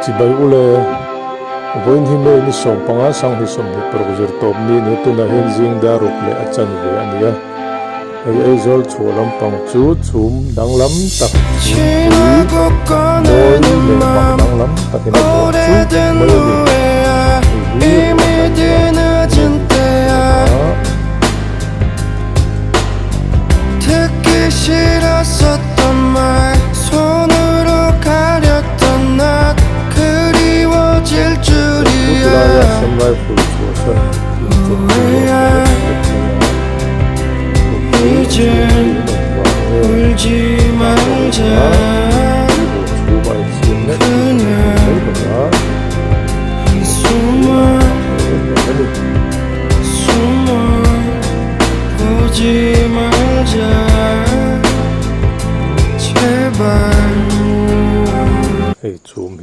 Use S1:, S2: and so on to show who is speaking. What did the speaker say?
S1: Chibai ule, vawiin hi May ni 15 2026 zir tawp ni ni tunah hian zing dar ruk leh a chanve a ni a. Hei Aizawl chhuah lampang chu chhum danglam tak chhumpui mawi leh mak danglam takin a bawh chu mai a ni. Hei hi ruah kan Chu tilaia Assam Rifle chhuahsan inchawpui a awm leh vek mai a, chhumpui an chhuahpui an awm vang nge a thawk leh a, tui haw chhum a insiam mek tih kan hmu thei mai lo va, chhumpui a mak em em a ni. Hei chhum hi.